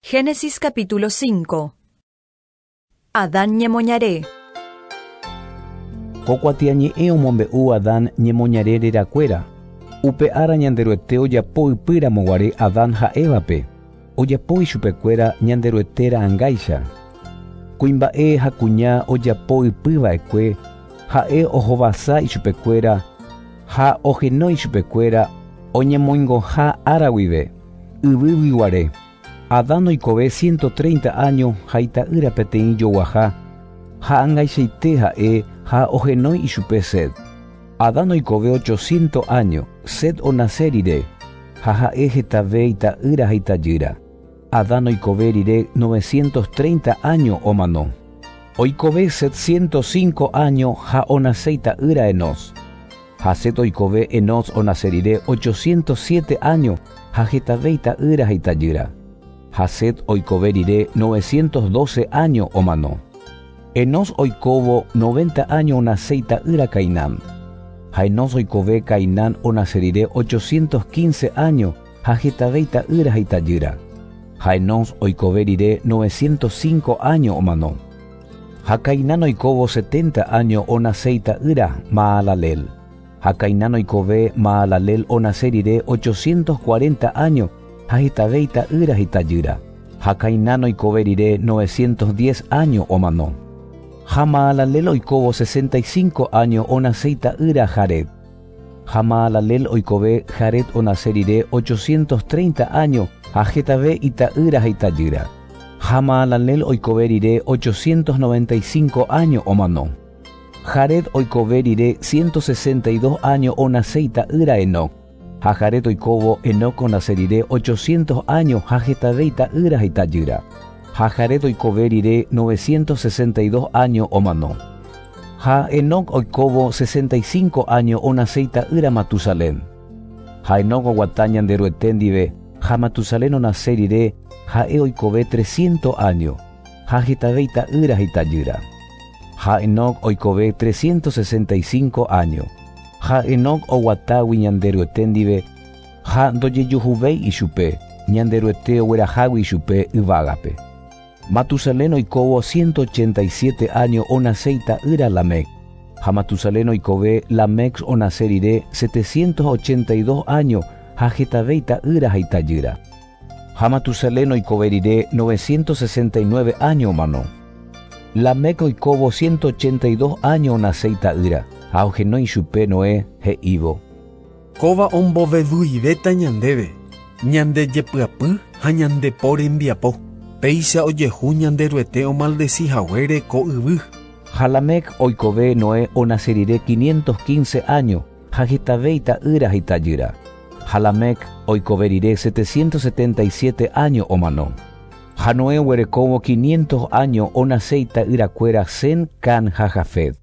Génesis capítulo 5. Adán ñemoñare. Ko kuatiañe'ẽ omombe'u Adán ñemoñare rerakuéra. Upe ára Ñanderuete ojapo ypy ramoguare Adán ha Évape, ojapo ichupekuéra Ñanderuete ra'angáicha. Kuimba'e ha kuña ojapo ypy va'ekue, ha'e ohovasa ichupekuéra ha ohenói ichupekuéra oñemoingoha ára guive, yvýgui guare. Adán oikove 130 áño ha ita'ýra peteĩ joguaha, ha angaichaite ha'e ha ohenói ichupe Set. Adán oikove 800 áño, Set onase rire, ha ha'e hetave ita'ýra ha itajýra. Adán oikove rire 930 áño omano. Oikove Set 105 áño ha onase ita'ýra Enós. Ha Set oikove Enós onase rire 807 áño ha hetave ita'ýra ha itajýra. Ha Set oikove rire 912 áño omano. Enós oikóvo 90 áño onase ita'ýra Cainán. Ha Enós oikove Cainán onase rire 815 áño ha hetave ita'ýra ha itajýra. Ha Enós oikove rire 905 áño omano. Ha Cainán oikóvo 70 áño onase ita'ýra Maalalel. Ha Cainán oikove Maalalel onase rire 840 áño ha hetave ita'ýra ha itajýra. Ha Cainán oikove rire 910 áño omano. Ha Maalalel oikóvo 65 áño onase ita'ýra Jared. Ha Maalalel oikove Jared onase rire 830 áño ha hetave ita'ýra ha itajýra. Ha Maalalel oikove rire 895 áño omano. Jared oikove rire 162 áño onase ita'ýra Enoc. Ha Jared oikóvo Enoc onase rire 800 áño ha hetave ita'ýra ha itajýra. Ha Jared oikove rire 962 áño omano. Ha Enoc oikóvo 65 áño onase ita'ýra Matusalén. Ha Enoc oguata Ñanderuete ndive ha Matusalén onase rire ha'e oikove 300 áño ha hetave ita'ýra ha itajýra. Ha Enoc oikove 365 áño. Ha Enoc oguatágui Ñanderuete ndive ha ndojejuhuvéi ichupe, Ñanderuete oguerahágui ichupe yvágape. Matusalén oikóvo 187 áño onase ita'ýra Lamec. Ha Matusalén oikove Lamec onase rire 782 áño ha hetave ita'ýra ha itajýra. Ha Matusalén oikove rire 969 áño omano. Lamec oikóvo 182 áño onase ita'ýra ha ohenói ichupe Noé he'ívo. Kóva ombovevuivéta ñandéve, ñande jepy'apy ha ñande po rembiapo. Péicha ojehu Ñanderuete omaldeci haguére ko yvy. Ha Lamec oikove Noé onase rire 515 áño ha hetave ita'ýra ha itajýra. Ha Lamec oikove rire 777 áño omano. Ha Noé oguerekóvo 500 áño onase ita'yrakuéra Sem, Cam ha Jafet.